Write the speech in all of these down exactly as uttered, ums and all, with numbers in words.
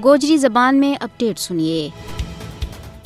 گوجری زبان میں اپڈیٹ سنیے۔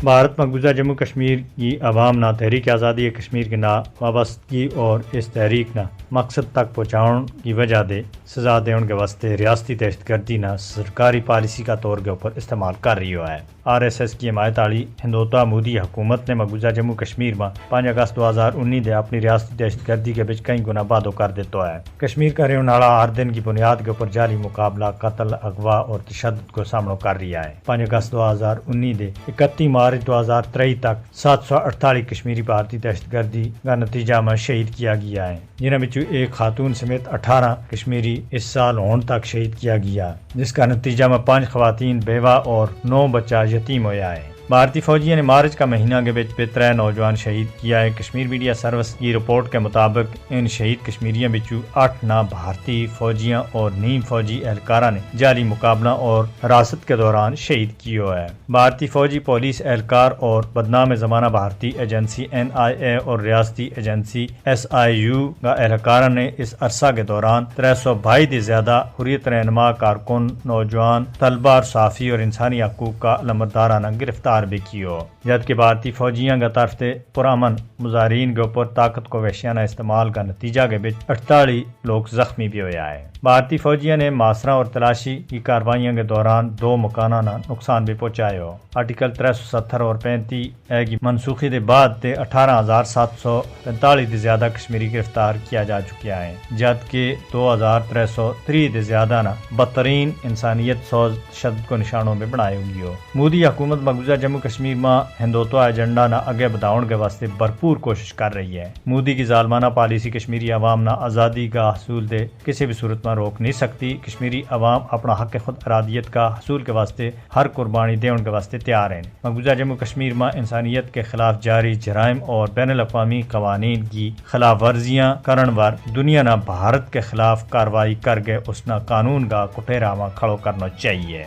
بھارت مقبوضہ جموں کشمیر کی عوام نا تحریک آزادی کشمیر کے نا وابستگی اور اس تحریک نا مقصد تک پہنچاؤن کی وجہ دے سزا دیون کے واسطے ریاستی دہشت گردی نا سرکاری پالیسی کا طور کے اوپر استعمال کر رہی ہوا ہے۔ آر ایس ایس کی حمایت آلی ہندوتوا مودی حکومت نے مقبوضہ جموں کشمیر ما پانچ اگست دو ہزار انی دے اپنی ریاستی دہشت گردی کے بچ کئی گنا بادو کر دیتو ہے۔ کشمیر کا رہناڑا ہر دن کی بنیاد کے اوپر جعلی مقابلہ، قتل، اغوا اور تشدد کو سامنو کر رہیا ہے۔ پانچ اگست دو ہزار انی دے اکتی مارچ دو ہزار ترئی تک سات سو اڑتالیس کشمیری بھارتی دہشت گردی کا نتیجہ ما شہید کیا گیا ہے، جنہاں بچوں ایک خاتون سمیت اٹھارہ کشمیری اس سال ہون تک شہید کیا گیا، جس کا نتیجہ ما پانچ خواتین بیوہ اور نو بچہ یتیم ہویا ہے۔ بھارتی فوجیاں نے مارچ کا مہینہ کے بچ پترہ نوجوان شہید کیا ہے۔ کشمیر میڈیا سروس کی رپورٹ کے مطابق ان شہید کشمیریاں بچوں آٹھ نا بھارتی فوجیاں اور نیم فوجی اہلکاراں نے جعلی مقابلہ اور حراست کے دوران شہید کیو ہے۔ بھارتی فوجی پولیس اہلکار اور بدنام زمانہ بھارتی ایجنسی این آئی اے اور ریاستی ایجنسی ایس آئی یو کا اہلکاراں نے اس عرصہ کے دوران ترے سو بھائی دے زیادہ حریت رہنما کارکن، نوجوان طلبہ اور صحافی اور انسانی حقوق کا علمبرداراں نا گرفتار بھی کیو، جد کہ بھارتی فوجیاں کا طرف تے پرامن مظاہرین کے اوپر طاقت کو وحشیانہ استعمال کا نتیجہ کے بچ اٹھتالیس لوگ زخمی بھی ہویا ہے۔ بھارتی فوجیاں نے ماسراں اور تلاشی کی کاروائیاں کے دوران دو مکاناں نا نقصان بھی پہنچایو۔ آرٹیکل ترے سو ستر اور پینتی اے کی منسوخی دے بعد تے اٹھارہ ہزار سات سو پینتالیس دے زیادہ کشمیری گرفتار کیا جا چکیا ہے، جد کہ دو ہزار ترے سو تری دے زیادہ نا بدترین انسانیت سوز تشدد کو نشانوں میں بنایو گیو۔ مودی حکومت مقبوضہ جموں کشمیر ما ہندوتوا ایجنڈا نا اگے بدھاؤن کے واسطے بھرپور کوشش کر رہی ہے۔ مودی کی ظالمانہ پالیسی کشمیری عوام نا آزادی کا حصول دے کسی بھی صورت ما روک نہیں سکتی۔ کشمیری عوام اپنا حق خود ارادیت کا حصول کے واسطے ہر قربانی دیون کے واسطے تیار ہیں۔ مقبوضہ جموں کشمیر ما انسانیت کے خلاف جاری جرائم اور بین الاقوامی قوانین کی خلاف ورزیاں کرن وار دنیا نا بھارت کے خلاف کارروائی کر کے اس نا قانون کا کٹھے راہ ما کھڑو کرنا چاہیے۔